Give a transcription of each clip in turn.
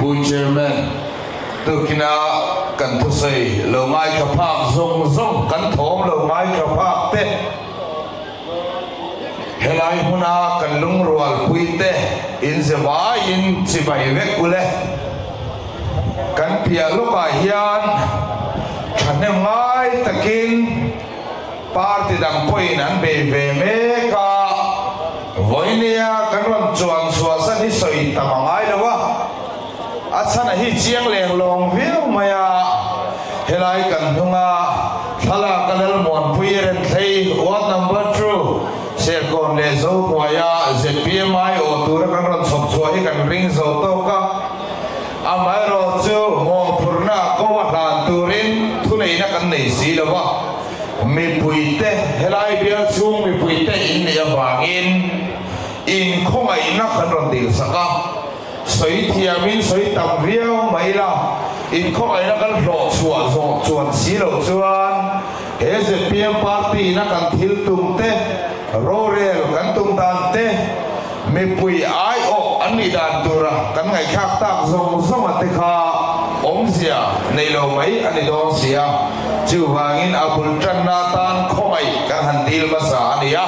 Pu Chairman, tukina kan thusawi lo ngaithla phak zawng zawng, kan thawm lo ngaithla phak te, helai hmuna kan lungrualpui te inze vaiin chibai vek ule. Kan piah lawkah hian thahnem ngai takin party dang pawhin an bei ve mek a, vawinia kan rawn chuan chhuah zan hi sawi tam a ngai lo a, a chhan a hi chiang leng lawng viau mai a, helai kan hnunga thlalak a Lalmuanpui Renthlei ward number two Serkawn leh Zohnuaia zpm aiawh tura kan rawn chhawp chhuah hi kan ring zo tawk a, amaherawh chu mawhphurhna ko a hlan turin thuneihna kan nei si lo va, mipuite helai bial chhung mipuite in nih avangin inkhawngaihna kan rawn dilsak a, sawi thiamin sawi tam viau mai la, inkhawngaihna kan hlawh chhuah zawh chuan si loh chuan He zpm party ina kan thil tum te, rorel kan tum dan te, mipui aiawh an nih dan tura kan ngaihthlak tak zawng zawng a te kha awmzia nei lo mai a ni dawn si a. Chuvangin a bul tanna atan khawngaih kan han dil hmasa a ni a.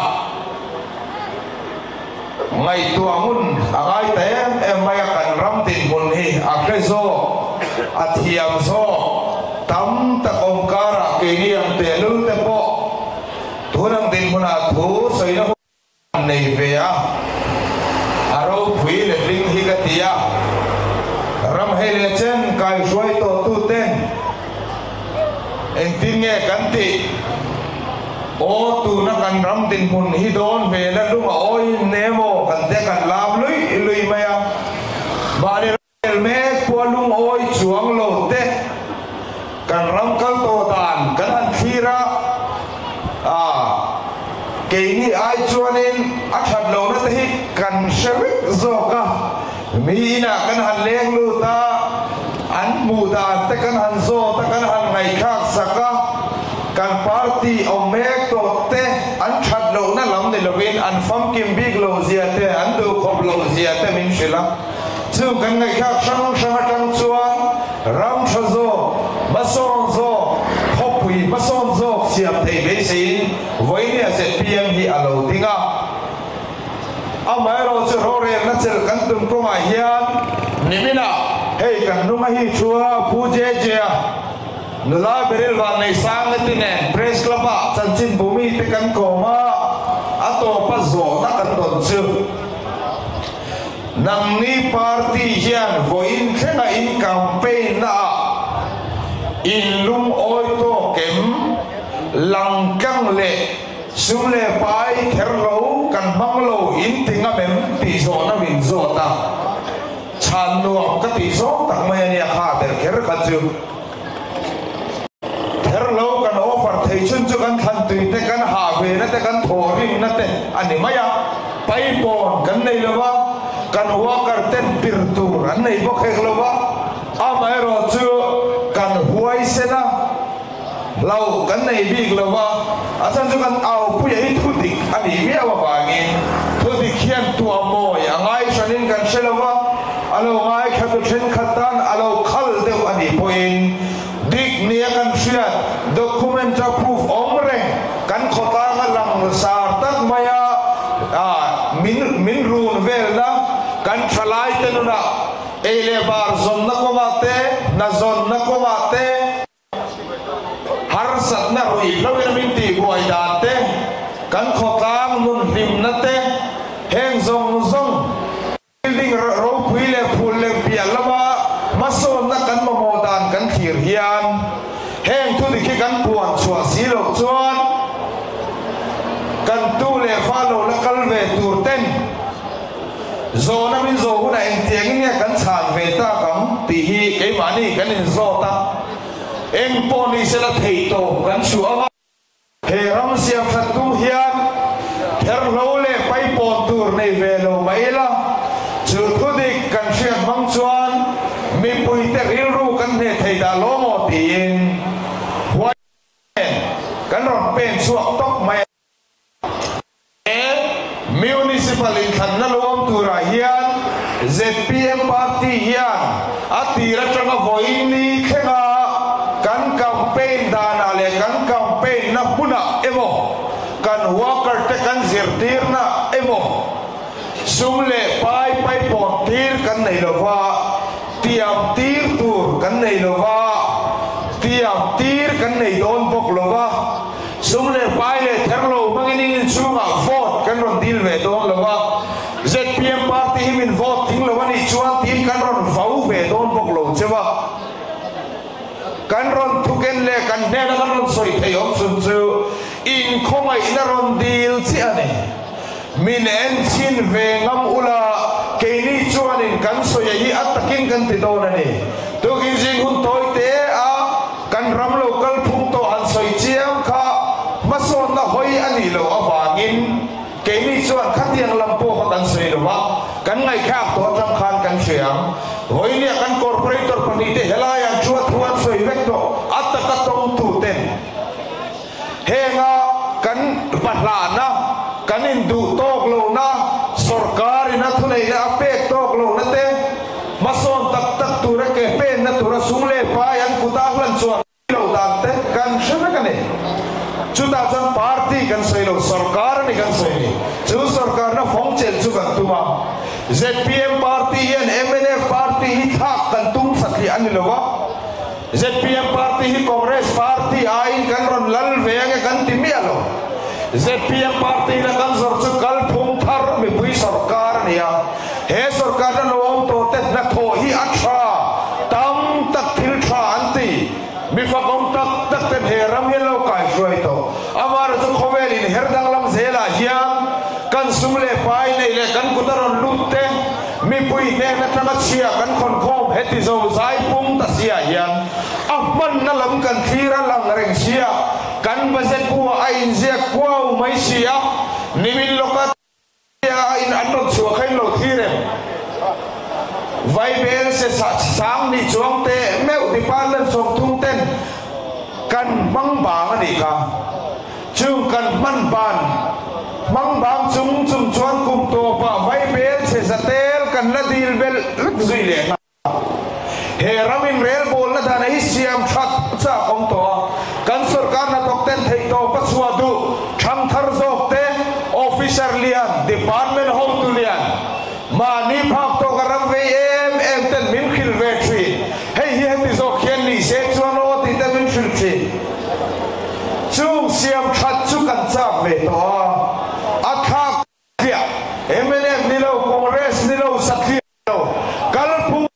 Ngaihtuah hmun a ngai ta em em mai a, kan ram dinhmun hi a hre zawk, a thiam zawk, tam tak awm karah keini ang tehlul te pawh tun ang dinhmunah thu sawina hun an nei ve a, a ropui letling hi ka ti a, ram hei leh chen kaihruai tawhtu ten engtin nge kan tih? Aw, tuna kan ram dinhmun hi dawn ve la lung a awi ne maw kan te kan lam lui lui mai a, mahni ram rel mek pawh a lung awi chuang lo te, kan ram kal tawh dan kan han thlir a, a keini ai chuanin a that lohna te hi kan hre vek zawk a, mi inah kan han leng lut a, an hmuh dan te kan han zawt a, kan han ngaihthlak sak a. Kan party awm mek tawh te an that lohna lam ni lovin an famkim bik lo zia te, an duhkhawp lo zia te min hrilh a. Chung kan ngaihthlak hrang hrang atang chuan ram tha zawk, hmasawn zawk, khawpui hmasawn zawk siam thei beiseiin vawinia zpm hi a lo ding a. Amaherawhchu rorelna chelh kan tum kawngah hian niminah hei kan hnunga hi thu a Pu JJ-a, Nula Beryl Vanneihsang te nen Press Club ah chanchinbu mite kan kawm a, a tawpa zawhna kan dawn chu. Nangni party hian vawiin thlenga in campaign na ah in lungawi tawk em? Langtlang leh sum leh pai kher lo kan hmang lo in ti ngam em tih zawhna min zawt a. Chhan nuam ka tih zawng tak mai a nia kha ber kher kha chu. Therhlo kan offer thei chhun chu kan thlan tui te, kan hah ve na te, kan thawh rim na te a ni mai a. Paipawn kan nei lo va, kan worker ten pir tur an nei bawk hek lo va. Amaherawh chu kan huaisen a, hlauh kan nei bik lo va, a chhan chu kan aupuia hi thu dik a nih viau avangin thu dik hian tuahmawi a ngai hranin kan hre lo va, a lo ngaithla tu thenkhat tan a lo khal deuh a nih pawhin dik nia kan hriat document a proof awm reng kan khawtlang a lang sar tak mai a, min min run velna kan thalai te nunah ei leh bar zawnna kawngah te, hna zawnna kawngah te, harsatna ruih hloin min tihbuai dan te, kan khawtlang nun hlimna te, heng zawng zawng building ropui leh phul leh piah lama hmasawnna kan mamawh dan kan thlir hian heng thudik hi kan puan chhuah si loh chuan kan tu leh fa lo la kal ve tur ten Zawhna min zawh hunah engtiangin nge kan chhan ve tak ang tih hi keimahni kan inzawt a, eng pawh ni sela theihtawp kan chhuah ang a. He ram siam that tu hian therhlo leh paipawn tur nei ve lo mah ila, chu thudik kan hriat hmang chuan mipuite rilru kan hneh thei dah lo maw tiin huai nen kan rawn pen chhuak tawp mai a. He Municipal inthlanna lo awm turah hian zpm party hian A tir atanga vawiin ni thlenga kan campaign danah leh kan campaign na hmunah emaw, kan worker te kan zirtirna emaw, sum leh pai paipawn tir kan nei lova, tiam tir tur kan nei lova, tiam tir kan nei dawn bawk lova, sum leh pai leh ther lo hmangin in inchhungah vote kan rawn dil ve dawn lova, zpm party hi min vote thing lo a nih chuan tiin kan rawn vau ve dawn bawk lo cheu a. Kan rawn thuken leh kan hnena kan rawn sawi theih awm chhun chu inkhawngaihna rawn dil chiah a ni. Min en chhin ve ngam ula, keini chuanin kan sawi a hi a takin kan ti dawn a ni. Tukin zing hun tawi te a kan ram lo kal phung tawh han sawi chiang kha hmasawnna hawi a nih loh avangin Keini chuan khatiang lam pawh kha kan sawi lo va, kan ngaihthlak tawh atang khan kan hria ang. Vawinia kan corporator pahnihte helaiah chu a thu an sawi vek tawh, a taka tawngtuten henga kan pahlahna, kan induh tawk lohna, sorkarin a thuneihna a pek tawk lohna te, hmasawn tak tak tura ke penna tura sum leh pai an kut a hlan chuan, lo dan te kan hre vek a ni. Chutah chuan party kan sawi lo, sorkar a ni kan sawi ni. Chu sorkarna fawng chelh chu kan tum a. Zpm party hian mnf party hi thlak kan tum satliah a ni lo va. Zpm party hi Congress party aiin kan rawn lal ve ange kan ti miah lo. Zpm party ina kan zawrh chu kalphung thar mipui sorkar a ni a. He sorkarna lo awm tawh te hnathawh hi a tha, tam tak thil tha an ti. Mi fakawm tak tak ten he ram hi an lo kaihruai tawh. Amaherawh chu khawvel in her danglam zelah hian kan sum leh pai neih leh kan kut a rawn lut te, mipui hnen atanga chhia kan khawnkhawm heti zo zai pung ta siah hian a hmanna lam kan thlir a lang reng sia, kan budget buah a inziak kuau mai si a, nimin lawka. A in an rawn chhuah kha in lo thlir em? Vaibel se sang nih chuang te meuh department 30 ten kan hmang bang a nih kha. Chung kan hman ban hmang bang chung chung chuan kum tawpah vaibel che zatel kan la dil belh lek zui leh nghal. He ram in relbawlna dan hi siam that chak awm tawh a, kan sorkar hnathawk ten theihtawp a chhuah duh thangthar zawk te, officer lian, department hotu lian, mahni phak tawka ram vei em em ten min hrilh ve thin. Hei hi heti zawk hian ni se chuan aw tih te min hrilh thin. Chung siam that chu kan chak ve tawh a, a thlak tliah, mnf ni lo, Congress ni lo, satliah, Lo kalphung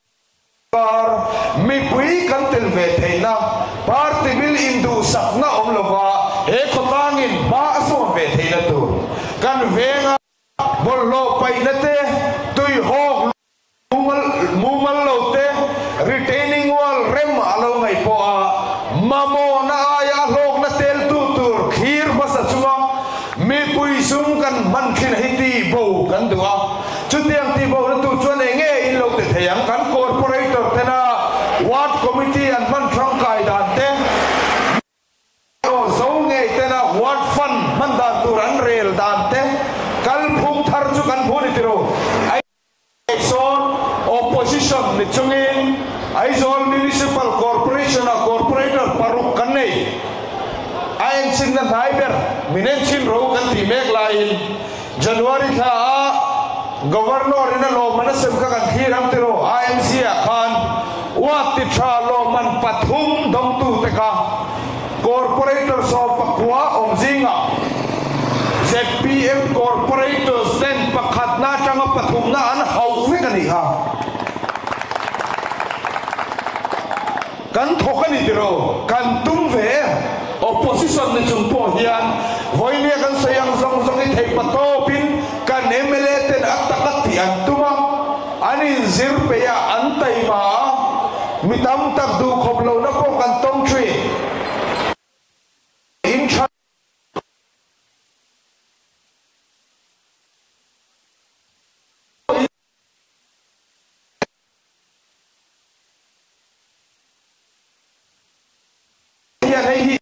kar mipui kan tel ve theihna party bil induhsakna awm lova he khawtlangin hma a sawn ve theihna tur kan venga bawlhhlawh paihna te, tuihawk mumal lo te, retaining wall rem a lo ngaih pawh a mamawhna aia a hlawkna teltu tur thlir hmasa chunga mipui sum kan hman thin hi tihbo kan duh a. Chutiang tihbohna tur chuan eng nge in lo ti thei ang? Kan corporator tena ward committee an hman tangkai dan te, aw zo ngei tena ward fund hman dan tur an rel dan te, kalphung thar chu kan hmu ni tiro. Aizawl opposition ni chungin Aizawl Municipal Corporation ah corporator paruk kan nei. A enchinna hnai ber min enchin ro kan tih mek laiin January thla a Governor in a lawmman a sem kha kan thlir ang tiraw? IMC ah khan uat ti tha lawmman pathum dawngtu te kha Corporator 19 awm zingah zpm Corporators ten pakhatna atanga pathumna an hauh vek a nih kha. Kan thawk a ni tiraw? Kan tum ve em? Opposition ni chung pawh hian vawinia kan sawi ang zawng zawng hi theih patawpin kan mla ten a tak a tih an tum a, an inzir peih a, an taima a, mi tam tak duhkhawp lohna pawh kan tawng thin. In tha. Hian hei hi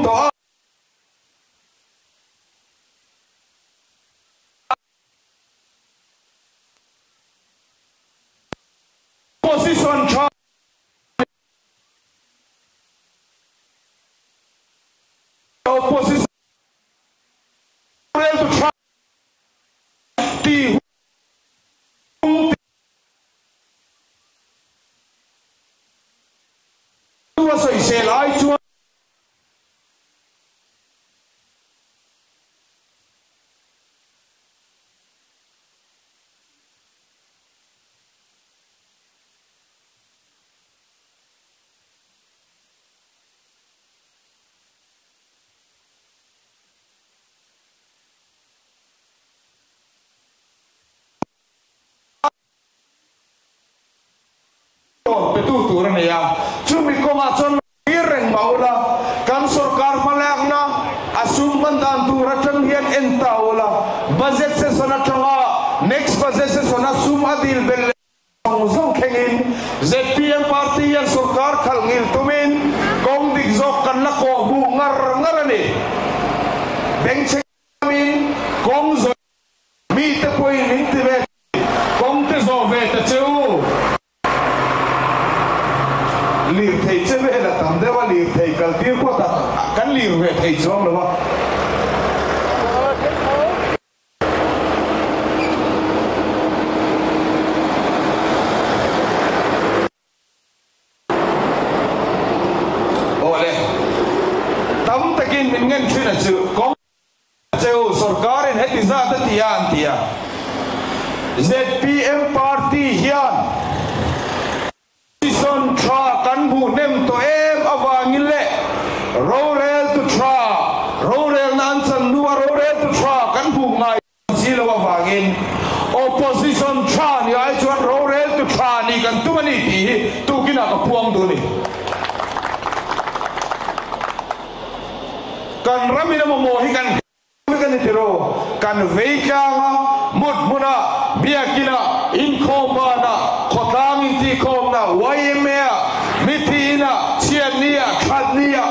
tawh a. tu tha ti hung tu a sawisel ai chuan. Rawn petu tur a nei a, chumi kawngah chuan lo thlir reng mah ula, kan sorkar hmalakna a sum hman dan tur atang hian en ta ula, budget session atanga next budget session a sum a dil belh leh zawng zawng thlengin zpm party hian sorkar khalh ngil tumin kawng dik zawk kan la kawh hmuh ngar ngar a ni. Bengchheng in kawng zawih mite pawhin min ti ve thei, kawng te zawh ve ta che u. Lirthei che vel a tam deuh a, lirthei kal tir pawh tak kan lir ve thei chuang lo a. Aw le, tam takin min ngen thin a chu kawng che u, sorkarin heti zat a ti a an ti a. Zpm party hian Opposition tha kan hmuh hnem tawh em avangin leh roreltu tha, rorelna an chan hnua roreltu tha kan hmuh ngai si lo avangin Opposition tha ni ai chuan roreltu tha ni kan tum a ni tih hi tukinah ka puang duh a ni. Kan ramin a mamawh hi kan. Ka ni tiraw? Kan vei tlang a, mut hmuna, biakina, inkhawm bana, khawtlang intihkhawmna, YMA-ah, mithi ina, chhiatnia, thatnia,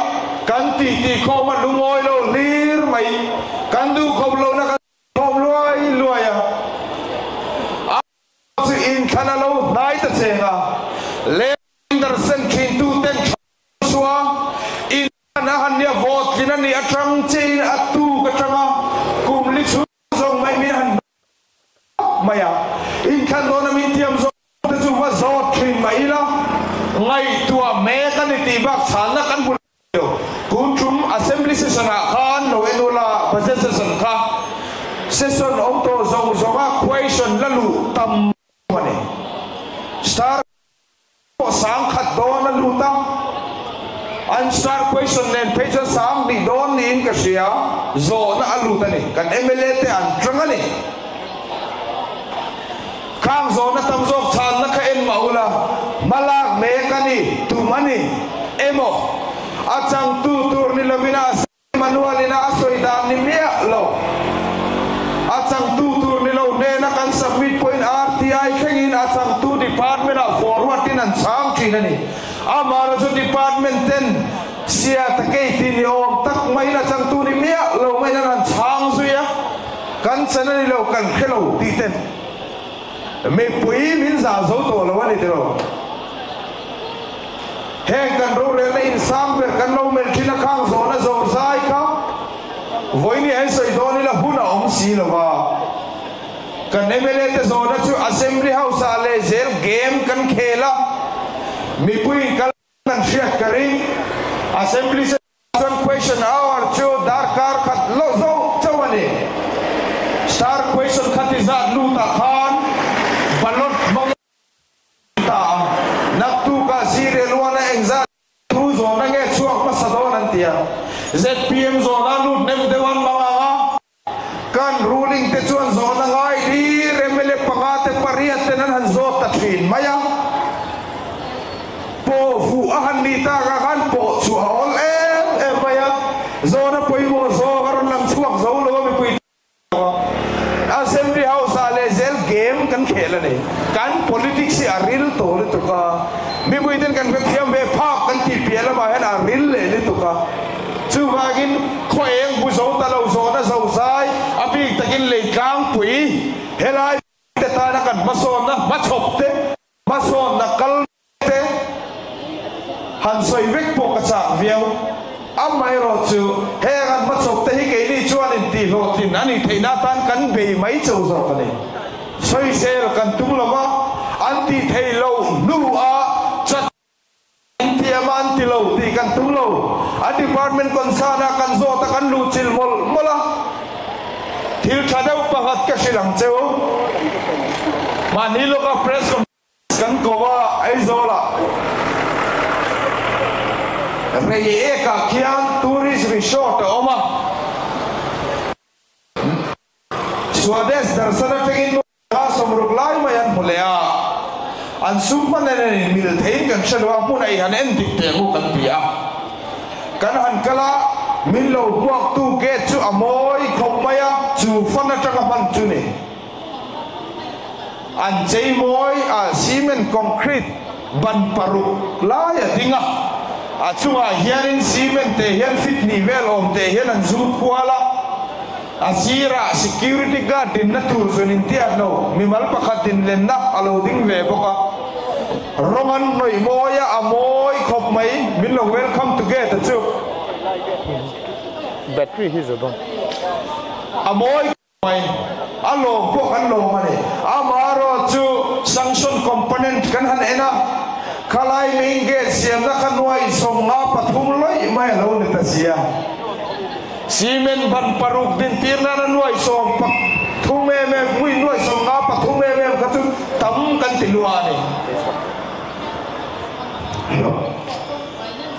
kan tih tihkhawm a lungawi lo hlir mai. Kan duhkhawp lohna kan khawm luai luai a. A chu inthlan a lo hnai ta cheng a, Lender sen thin tuten tha chua in a han nia vote tlin a nih atang che in a tuk atanga kum li chhung zawng mai min han hmuh mai a, inthlan dawn a min tiam zawng te chu va zawt thin mai ila ngaihtuah mek a ni tih bak chhanna kan hmu lo. Tun tum Assembly session ah khan lo en ula budget session kha session awm tawh zawng zawng a question la luh tam a ni. Star Pawh sang khat dawn a lut a, an star question nen phei chuan sang hnih dawn niin ka hria, zawhna a lut a ni, kan mla te an tang a ni. Khang zawhna tam zawk chhanna kha en mah ula, hmalak mek a ni, tum a ni emaw, a changtu tur ni lovin a Manual ina a sawi dan ni miah lo. A changtu tur ni lo hnena kan submit pawhin RTI thlengin a changtu department ah forward in an chhang thin a ni. Amahna chu department ten sia ta kei ti ni awm tak maiin a changtu ni miah lo maiin an han chhang zui a, kan chan a ni lo, kan hre lo tih ten mipui min zah zo tawh lo a ni tiraw? Heng kan rorelna insang ber kan lo melh thin a khang zawhna zawr zai kha vawiin hi an sawi dawn ila hun a awm si lo va. Kan mla te zawhna chu Assembly House ah leh zel game kan khel a, mipuiin kal kan hriat ka ring. Assembly Chuan question hour chu darkar khat loh zo chauh a ni. Star question kha ti zat lut ah khan ballot hmang ta a, naktukah Zirelwana engzat thu zawhna nge chhuak hmasa dawn an ti a, zpm zawhna lut hnem deuh an hmang ang a, kan ruling te chuan zawhna ngai hlir mla panga te pariat ten an han zawt ta thin mai a, pawh fuh a han nih takah khan pawh chu a awl em em mai a, zawhna pawimawh zawk a rawn lang chhuak zo lo a mipui. Assembly House ah leh zel game kan khel a ni. Kan politics hi a ril tawh lutuk a, mipui ten kan hrethiam ve phak kan tih piah lamah hian a ril leh lutuk a. Chuvangin khaw eng hmu zo ta lo zawhna zo zai a bik takin lei tlangpui helai te tana kan hmasawnna hmachhawp te, hmasawnna kal te han sawi vek pawh ka chak viau. Amaherawhchu heng an hmachhawp te hi keini chuan intihhlawhtlin a ni thei. theihna atan kan bei mai chauh zawk a ni. Sawisel kan tum lo va, an tih theih loh hnuah chat an ti em a, an ti lo tih kan tum lo. A department concern ah kan zawt a, kan luhchilh mawlh mawlh a. Thil tha deuh pakhat ka hrilh ang cheu. Mahni lawka press conference kan ko a, Aizawlah Reiek-ah khian tourist resort a awm a. Swadesh Darshan atangin nula 60 lai mai an hmu leh a, an sum hman nen an inmil theiin kan hre lo a, hmun a i han en dik teh ang u kan ti a. Kan han kal a, min lo hmuaktu gate chu a mawi khawp mai a, chu fan atanga hman chu ni. An chei mawi a, cement concrete ban paruk lai a ding a, a chungah hianin cement te hian fit hnih vel awm te hian an zut kual a. A sirah security guard dinna tur zun intiat lo mimal pakhat dinlenna a lo ding ve bawk a. Rawng an hnawih mawi a, a mawi khawp mai, min lo welcome to gate a chu. Battery hi za dawn. A mawi khawp mai, a lawm pawh kan lawm a ni. Amaherawh chu sanction component kan han en a, khalai main gate siamna kha nuai 53 lawih mai a lo ni ta sia. Cement ban paruk dintir nana nuai 13 em em, mui nuai 53 em em kha chu tam kan ti lua a ni.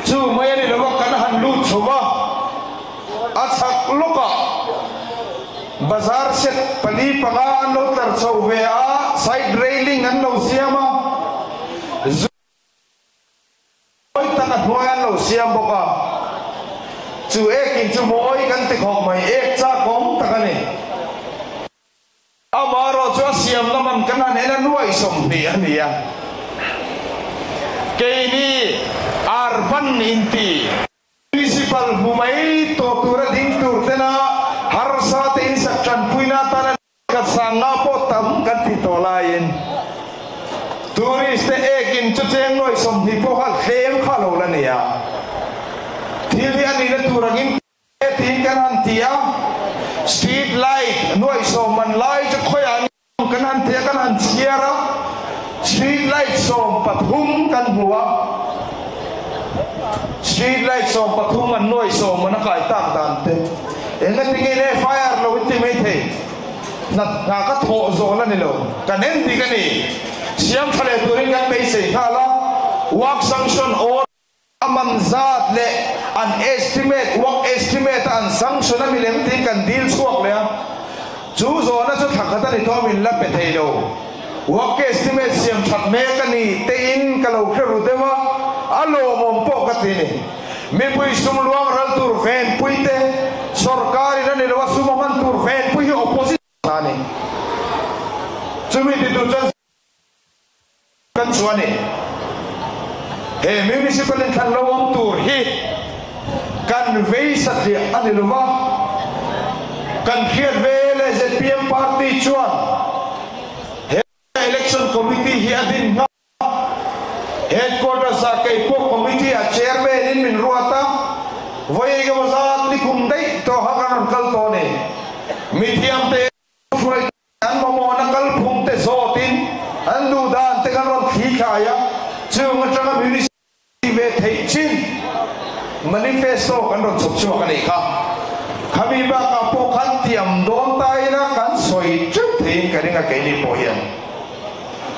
Chu mai a ni lova kan han lut chho va, a chhak lawkah bazar set pali panga an lo tlar chho ve a, side railing an lo siam a. Mawi tak a hnuai an lo siam bawk a, chu ek in chu mawi kan ti khawp mai, ek chak awm tak a ni. Amaherawh chu a siamna man kan han en a nuai 20 a ni a, keini urban inti. Municipal hmu mai tawh tura ding tur tena harsa te insak tanpuina atana Ka sanga pawh tam kan ti tawh laiin tourist te ekin chu cheng nuai 20 pawh kha tlem kha lo la ni a, thil hi a nihna tur angin e tiin kan han ti a, street light nuai 10 man lai chu khawiah nge kan han ti a, kan han chhiar a, street light 13 kan hmu a, street light 13 man nuai 10 man a kai tak dan te. Engati nge le fire lo in ti mai thei? Hna hna ka thawh zawn a ni lo. Kan en dik a ni. Siam tha leh turin kan beisei nghal a. Work sanction order a man zat leh an estimate, work estimate a an sanction a milem tiin kan dil chhuak leh a. Chu zawhna chu thla khat a ni tawh min la pe thei lo. Work estimate siam that mek a ni tein ka lo hre ru deuh a, a lawmawm pawh ka ti ni. Mipui sum luang ral tur venpui te, sorkarin a ni lo a sum a hman tur venpui hi opposition a ni. Chumi ti tur chuan kan chu a ni. He municipal inthlan lo awm tur hi kan vei satliah a ni lo va, kan hriat ve leh zpm party chuan he election committee hi a din nghal. Headquarters ah kei pawh committee ah chairman in min ruat a, vawi engemaw zat ni kum daih tawh kha kan rawn kal tawh a ni. Mithiam te hruai te an mamawhna kalphung te zawt in an duh dan te kan rawn thli thlai a, chung atanga municipality ve theih chin manifesto kan rawn chhawp chhuak a nih kha. Khami bakah pawh khan tiam dawn ta ila kan sawi teuh theiin ka ring a keini pawh hian.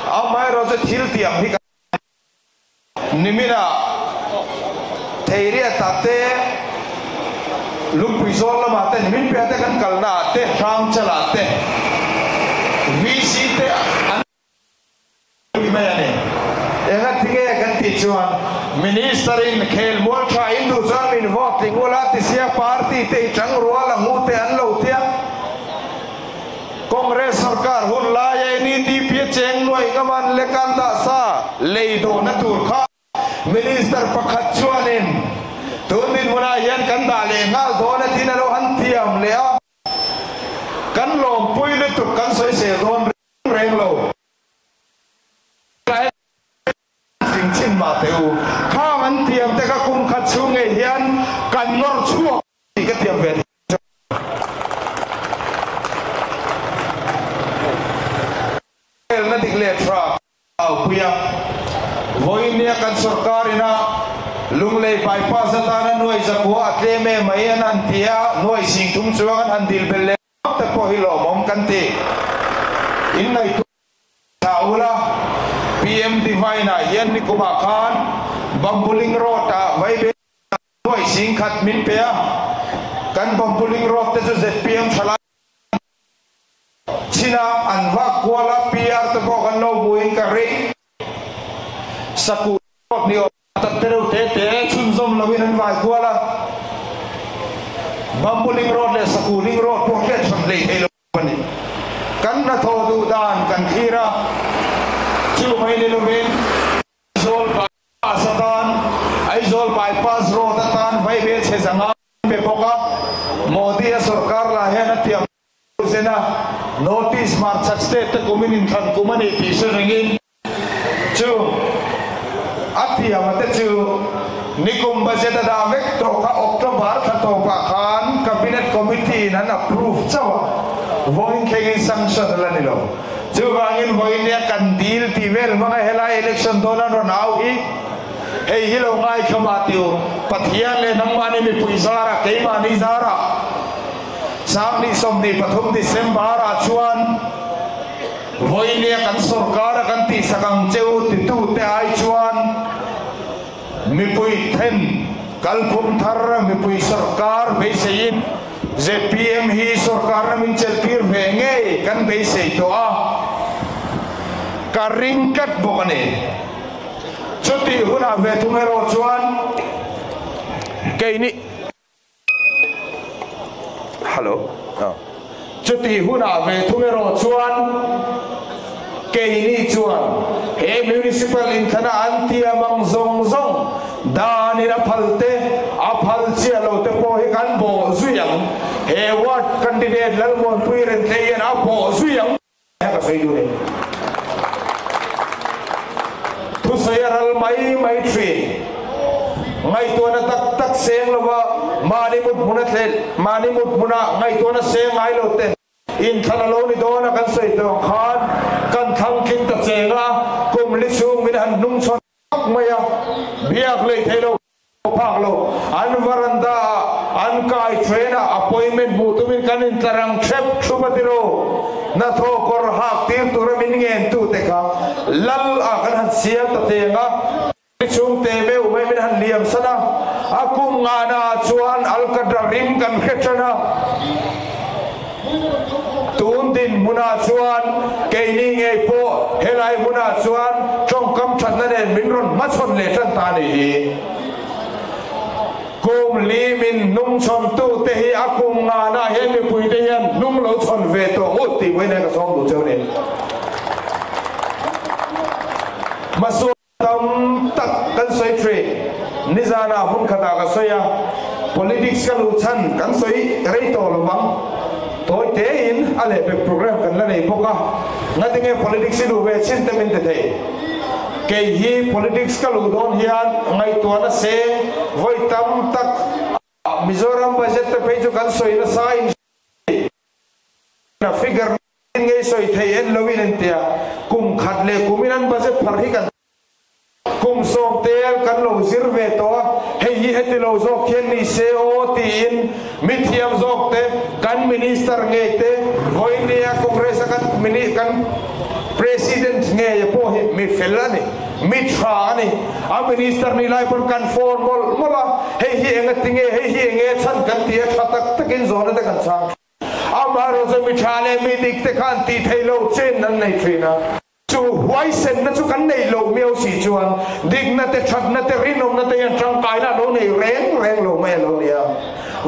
Amaherawhchu thil tiang hi kan nimina Theiriata te, Lungpui zawl lamah te, nimin piah te kan kalna ah te, Hrangchal ah te, VC te an pui mai a ni. Enga tinge kan tih chuan Minister in khelmual tha in duh chuan min vote tling ula ti sia party te i tang rual ang u te an lo tia. Congress sorkar hun laia NEDP a cheng nuai ngaman lek an dah sa lei dawhna tur kha Minister pakhat chuanin tun dinhmunah hian kan dah leh nghal dawn a tiin a lo han thiam leh a, kan lawmpui lutuk kan sawisel dawn reng reng lo. Tling chin mah teh u, khang an thiam te kha kum khat chhung ngei hian kan nawr chhuak tih ka thiam ve thei. au pui a. Vawiin nia kan sorkar ina Lunglei bypass atana nuai zakua a tlem em mai an han ti a, nuai sing thum chuang an han dil belh leh te pawh hi lawmawm kan ti. In ngaihtuah tha ula, PM Divine ah hian nikumah khan Bambuling Road ah Vaibel nuai sing khat min pe a, kan Bambuling Road te chu zpm thalai china an vak kual a, PR te pawh kan lo hmuin ka ring. Sakuh road ni awm tak te reuh te te chhunzawm loin an vai kual a, Bambuling Road leh Sakuhling Road pawh hriat hran hlei thei lo a ni. Kan hnathawh duh dan kan thlir a, chu mai ni lovin Aizawl bypass atan, Aizawl bypass road atan vaibel chhe zanga an pe bawk a, Modi-a sorkar lah hian a tiam lo zen a, North East hmarchhak state te kumin inthlan kum a ni tih hre rengin, Chu a tiama te chu nikum budget a dah vek tawh kha October thla tawpah khan Cabinet Committee in an approve chauh a, vawiin thlengin sanction a la ni lo. Chuvangin vawiin nia kan dil tih vel hmanga helai election dawn an rawn au hi hei hi lo ngaithla mah tih u, Pathian leh nangmahni mipui zarah keimahni zarah Sanghnih 23 December ah chuan Vawinia kan sorkara kan tihsak ang che u titute ai chuan mipui then kalphung thar mipui sorkar beiseiin zpm hi sorkarna min chelhtir ve ngei kan beisei tawh a, ka ring tlat bawk a ni. Chutih hunah ve thung erawh chuan keini. Hello. Chutih hunah ve thung erawh chuan keini chuan he Municipal inthlana an tiam ang zawng zawng danin a phal te, a phal chiah lo te pawh hi kan bawh zui ang. He ward candidate Lalmuanpui Rentlei hian a bawh zui ang. Ka sawi duh ni. Thusawi a ral mai mai thin. Ngaihtuahna tak tak seng lova mahni mut hmuna thleh, mahni mut hmuna ngaihtuahna seng ngai lo te inthlan a lo ni dawn a kan sawi tawh ang khan kan thlang tling ta cheng a, kum li chhung min han hnung chhawn tak mai a, biak leh theih lo. Phak lo, an varanda ah an kai train ah appointment hmuh tumin kan intlar ang hrep thup a tiro. Hnathawh kawr hak tir tura min ngen tu te kha lal ah kan han siam ta teng a, chhung te meuh mai min han liam san a, a kum ngahna ah chuan alkadra rim kan hre tan a. Tun dinhmunah chuan keini ngei pawh helai hmunah chuan tawngkam thatna nen min rawn hmachhawn leh tan ta a nih hi. Kum li min hnungchhawntute hi a kum nganah hian mipuite hian hnung lo chhawn ve tawh ngut tih vawiin ka sawm duh cheu a ni. Hmasual Tam tak kan sawi thin. Nizanah hun khatah ka sawi a, politics ka luh chhan kan sawi rei tawh lo vang. Tawi tein a lehpek program kan la nei bawk a, ngatinge politics i luh ve chin te min ti thei. Kei hi politics ka luh dawn hian ngaihtuahna seng vawi tam tak a Mizoram budget te phei chu kan sawi nasa in A figure ngei sawi thei en lo in entia kum khat leh kum in an budget phar hi kan kum sawm tel kan lo zir ve tawh a, hei hi heti lo zawk hian ni se aw tiin mi thiam zawk te kan minister ngei te vawinia Congress a kan mini kan president ngei a pawh hi mi fel a ni mi tha a ni a minister ni lai pawn kan phone mawlh mawlh a hei hi enga tinge hei hi enge chhan kan ti a tha tak takin zawhna te kan chhang Amaherawhchu mi tha leh mi dik te khan tih theih loh chin an nei thin a. Chu huaisenna chu kan neih loh miau si chuan dikna te, thatna te, rinawmna te hian tangkaina a lo nei reng reng lo mai a lo ni a.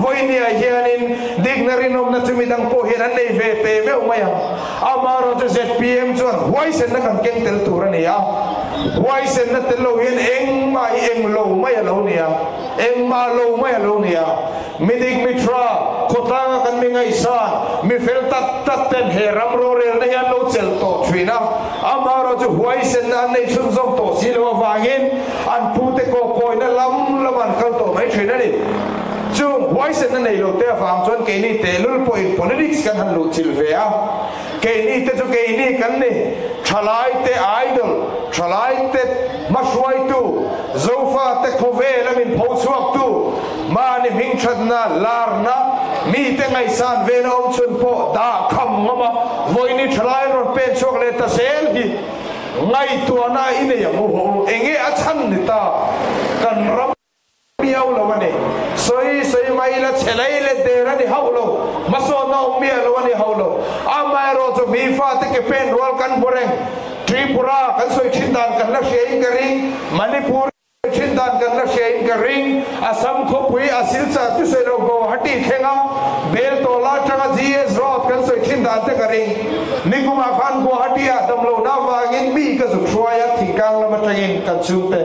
Vawinia hianin dikna rinawmna chu midang pawh hian an nei ve te meuh mai ang. Amaherawhchu zpm chuan huaisenna kan keng tel tur a ni a. Huaisenna tel lo hian engmah hi eng lo mai a lo ni a. Engmah lo mai a lo ni a. Mi dik mi tha, khawtlanga kan mi ngaihsan, mi fel tak tak ten he ram rorelna hi an lo chelh tawh thin a, amaherawh chu huaisenna an nei chhunzawm tawh si lo avangin an pute kawkawina lam lam an kal tawh mai thin a ni. Chung huaisenna nei lo te avang chuan keini tehlul pawhin politics kan han luhchilh ve a. Keini te chu keini kan ni, thalaite idol, thalaite hmahruaitu, Zofate khawvela min pho chhuaktu, mahni hmingthatna, larna, mite ngaihsan vela awm chhun pawh dah kham ngam a, vawiini thalai an rawn pen chhuak leh ta zel hi ngaihtuahna i nei ang u haw u, enge a chhan ni ta kan ram. Miau lo a ni. Sawi sawi mai ila chhe lei let der a ni hauh lo, hmasawnna awm miah lo a ni hauh lo. Amaherawh chu mi fate ke pen rual kan hmu reng. Tripura kan sawi thin dan kan la hria in ka ring, Manipur kan sawi thin dan kan la hria in ka ring, Assam khawpui a Silchar chu sawi lo Guwahati thleng a Beltola atanga GS Road kan sawi thin dan te ka ring. Nikumah khan Guwahati ah damlohna avangin mi ka zuk hruai a, thingkang lam atangin kan chhungte.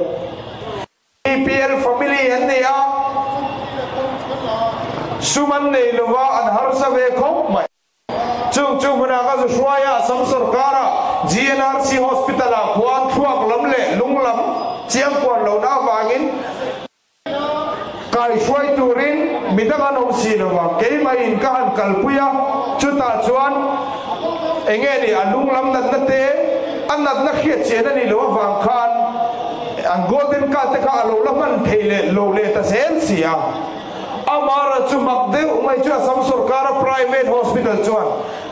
BPL family an ni a, sum an nei lova an harsa ve khawp mai. Chung chu hmunah ka zu hruai a, Assam sorkara GNRC Hospital ah khuan thluak lam leh lung lam chiang kuan lohna avangin kai hruai turin midang an awm si lova, keimah in ka han kalpui a, chutah chuan enge ni a lung lam natna te a natna hriat chian a nih loh avang khan An golden card te kha a lo la hman thei leh lo leh ta zel si a. Amara chu mak deuh mai chu Assam sorkara private hospital chuan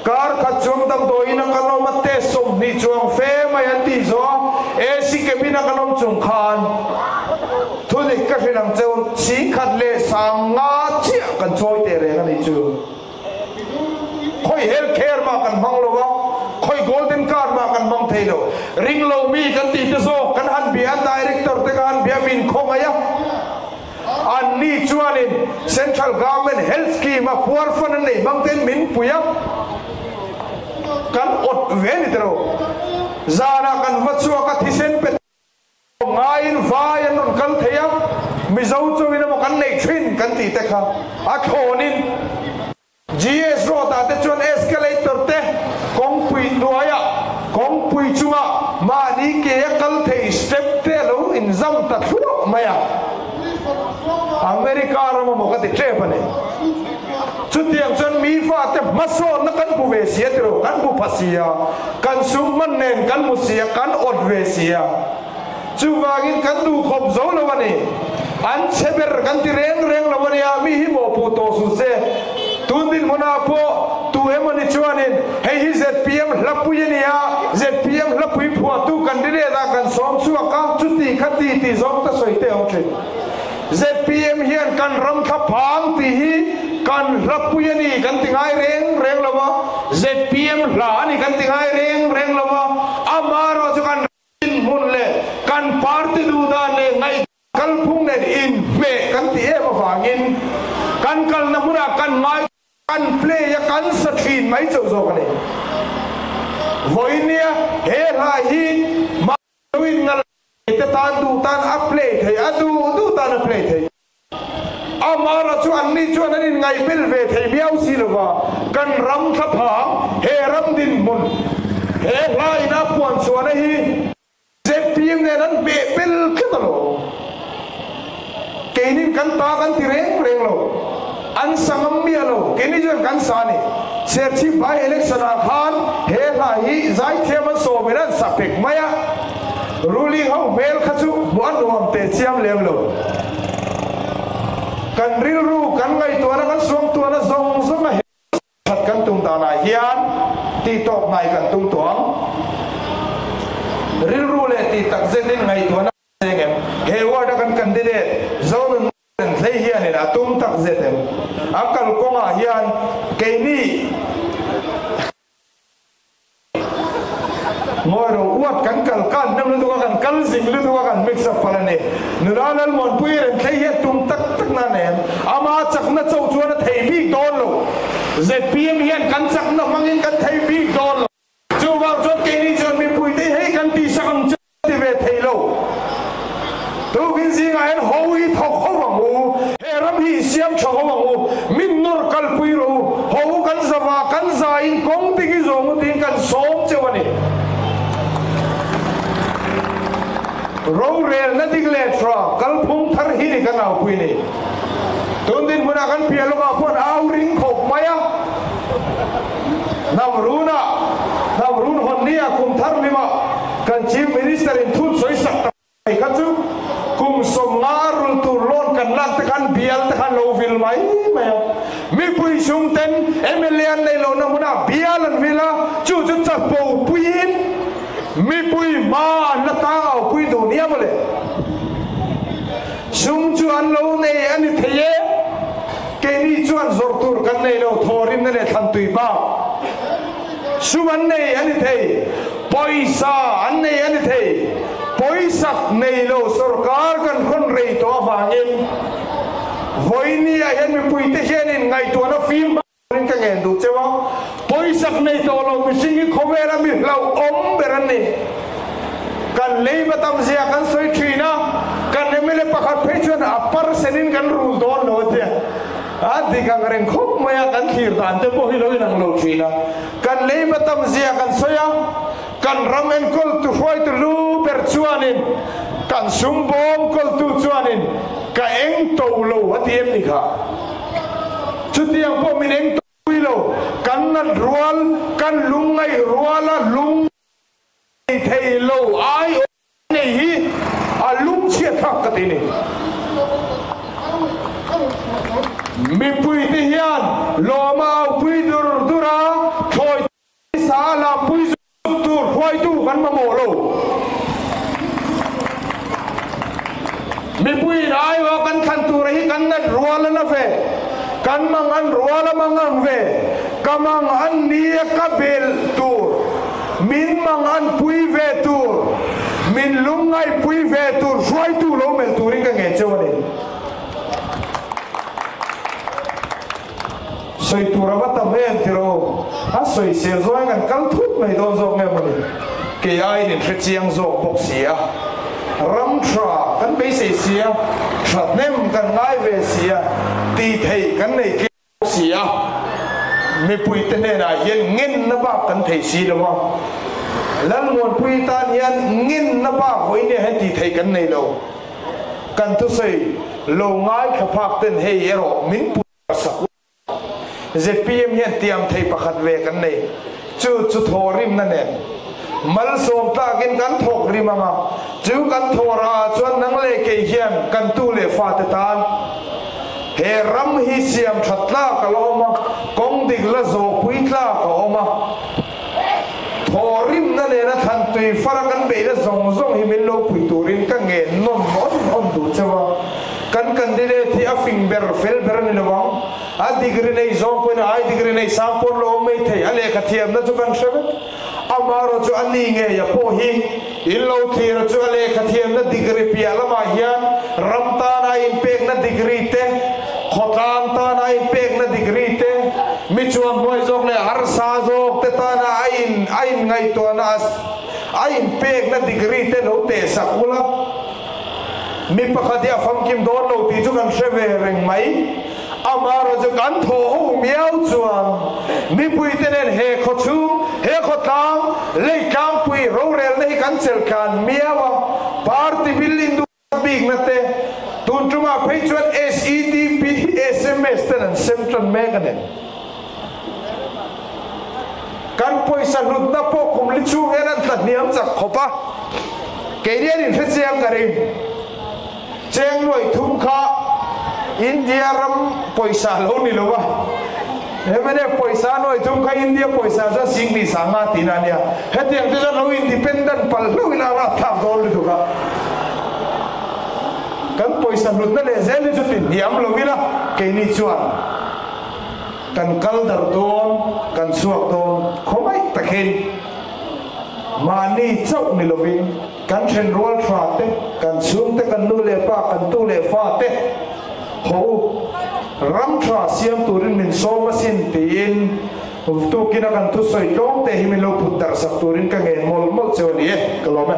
kar khat chuang damdawiin a kan awm a test 20 chuang fe mai an tih zawh a, AC cabin a kan awm chung khan thudik ka hrilh ang cheu 10,000 leh 5,000 chiah kan chawi teh reng a nih chu. Khawi health care mah kan hmang lo a, khawi golden card mah kan hmang thei lo. Ring lo mi kan tih te zawk kan han bia a, director te kha han bia min khawngaih a. An ni chuanin central government health scheme a puar fund an nei hmang ten min pui a, kan awt ve ni tiro. Zanah kan va chhuak a, thisen pe. Ngaiin vai an rawn kal thei a, Mizo chungin emaw kan nei thin kan tih te kha a thlawnin GS Road ah te chuan escalator te kawngpui hnuaiah kawngpui chungah mahni ke a kal thei step te a lo inzam ta thluah mai a, America ram emaw ka ti tep a ni. Chutiang chuan mi fate hmasawnna kan hmu ve si a tiro, kan hmu pha si a. Kan sum hman nen kan hmu si a, kan awt ve si a. Chuvangin kan duh khawp zo lo a ni. An chhe ber kan ti reng reng lo a nia, mi hi mawhpuh tawh suh se. Tun dinhmunah pawh tu emawni chuanin hei hi zpm hlapui a nia, zpm hlapui phuahtu candidate ah kan sawm chhuak a, chuti kha ti tih zawng ta sawi teh awm thin. Zpm hian kan ram thla phang tih hi kan hlapui a ni kan ti ngai reng reng lo a, zpm hla a ni kan ti ngai reng reng lo a, amaherawh chu kan inhmun leh kan party duh dan leh ngaih kalphung nen inhmeh kan ti em avangin kan kalna hmunah kan ngai kan play a kan sa thin mai chauh zawk a ni. Vawinia he hla hi mahni ngal Te tan duh tan a play thei, a duh duh tan a play thei. Amara chu anni chuan an inngaihbel ve thei miau si lova, kan ram thlaphang, he ram dinhmun, he hla ina puan chhuahna hi zpm nen an hmeh bel tlat alawm. Keinin kan ta kan ti reng reng lo, an sa ngam miah lo, keini chuan kan sa a ni. Serchhip by election ah khan he hla hi zaithiam an sawmin an sa pek mai a. Ruling ho hmel kha chu hmuh a nuam teh chiam lem lo. Kan rilru kan ngaihtuahna kan suangtuahna zawng zawng a that kan tum danah hian tih tawp hnai kan tum tawh ang. Rilru leh tih tak zetin ngaihtuahna kan seng em? He ward a kan candidate Zonun Hlei hianin a tum tak zet em? A kalkawngah hian keini. Ngawi ro uat kan kal kan nem lutuk a kan kal zing lutuk a kan mix up palh a ni. Nula Lalmuanpuii Remthlei hi a tum tak tak na nen ama chakna cho chuan a thei bik dawn lo. Zpm hian kan chakna hmangin kan thei bik dawn lo. Chuvang chuan keini chuan mipuite hei kan tihsak ang che. Ti ve thei lo. Tukin zingah hian ho hi thawk ho ang u, he ram hi i siam tha ho ang u, min nawr kalpui rawh u, ho u kan zava kan zaiin kawng dik i zawng u tiin kan sawm cheu a ni. Rorelna dik leh tha kalphung thar hi ni kan aupui ni. Tun dinhmun. hmunah kan piah lawkah pawh an au ring khawp mai a. Hnam runah, hnam run hawn nia kum thar hlimah kan Chief Minister in thun sawi sak tak mai kha chu kum 50 rul tur loan kan lak te khan bial te khan lo vil mai mai a. Mipui chung ten mla an neih lohna hmunah bial an vil a, chu chu chapo puiin mipui hma an la tang au pui duh nia mawle. Sum chu an lo nei a ni thei e. Keini chuan zawrh tur kan nei lo, thawhrimna leh thlantui bak. Sum an nei a ni thei, pawisa an nei a ni thei. Pawisak nei lo sorkar kan rawn rei tawh avangin vawinia hian mipuite hianin ngaihtuahna fim hmang turin ka ngen duh cheu a. Pawisak nei tawh lo mihring hi khawvela mi hlauhawm ber an ni. Kan leiba tam zia kan sawi thin a, kan mla pakhat phei chuan a percent in kan rul dawn lo a tia. A dik ang reng khawp mai a, kan thlir dan te pawh hi lo inang lo thin a. Kan leiba tam zia kan sawi a, kan ram enkawltu hruaitu lu ber chuanin, kan sum bawm kawltu chuanin ka eng to lo a ti em ni kha? Chutiang pawh min eng to pui lo, kan nat rual, kan lungngaih ruala lung nei thei lo ai awm nei hi a lungchhiat thlak ka ti ni. Mipuite hian lawma aupui dur dur a, thlawi sa a lampui zuk tur hruaitu kan mamawh lo. Mipuiin aiawha kan thlan tura hi kan nat rual a la ve, kan mang an rual a mang ang ve, ka mang an nia ka bel tur. Min mang an pui ve tur, min lungngaih pui ve tur hruaitu lo melh turin ka ngen cheu a ni. Sawi tur a va tam em tiraw? A sawisel zawng kan kal thut mai dawn zawk nge mawni? Kei aiin in hre chiang zawk bawk si a, ram tha kan beisei si a, thahnem kan ngai ve si a, tih theih kan nei tlem. Si a, mipuite hnenah hian ngenna bak kan thei si lo a, Lalmuanpui tan hian ngenna bak vawi nia hian tih theih kan nei lo. Kan thusawi lo ngaithla phak ten hei erawh min put sak u. Zpm hian tiam thei pakhat ve kan nei, chu chu thawhrimna nen malsawm tlakin kan thawk rim ang a, chu kan thawh rah chuan nang leh kei hian kan tu leh fate tan He ram hi siam that tlak a la awm a, kawng dik la zawhpui tlak a awm a. Thawhrimna nena thlan tui fara kan beihna zawng zawng hi min lo pui turin ka ngen nawn awn awn duh cheu a. Kan candidate hi a fing ber fel ber a ni lo ang. A degree nei zawng pawhin a ai degree nei sang pawn lo awm mai thei. A lehkha thiamna chu kan hre vek. Amaherawhchu a ni ngei a pawh hi in lo thlir a chu a lehkha thiamna degree piah lamah hian ram tana inpekna degree te, khawtlang tana inpekna degree te, mi chuan hnuai zawk leh harsa zawk te tana a in a inngaihtuahna a a inpekna degree te lo teh sak ula. Mi pakhat hi a famkim dawn lo tih chu kan hre ve reng mai. Amaherawhchu kan thaw ho miau chuan mipuite nen he khaw chhung, he khawtlang, lei tlangpui rorelna hi kan chelhkan miau a, party bil induhna bikna te, tun tumah phei chuan SEDP sms ten an sem tan mek a ni. Kan pawisa hlutna pawh kum li chhung hian an tla hniam chak khawp a, keini an inhre chiang ka ring. Cheng nuaih thum kha India ram pawisa lo ni lo a, mnf pawisa nuaih thum kha India pawisa chuan 10,000 sanga tihna a nia. Hetiang te chuan lo independent palh hlauh ila a rapthlak dawn lutuk a. Kan pawisa hlutna leh zel hi chu ti hniam lo ila keini chuan kan kal darh dawn, kan chhuak dawn khawngaih takin mahni chauh ni lovin, Kan thenrual tha te, kan chhungte, kan nu leh pa, kan tu leh fa te ho ram tha siam turin min sawm asin tiin tukina kan thusawi tlawm te hi min lo put darh sak turin ka ngen mawlh mawlh cheu a ni e, ka lawm e.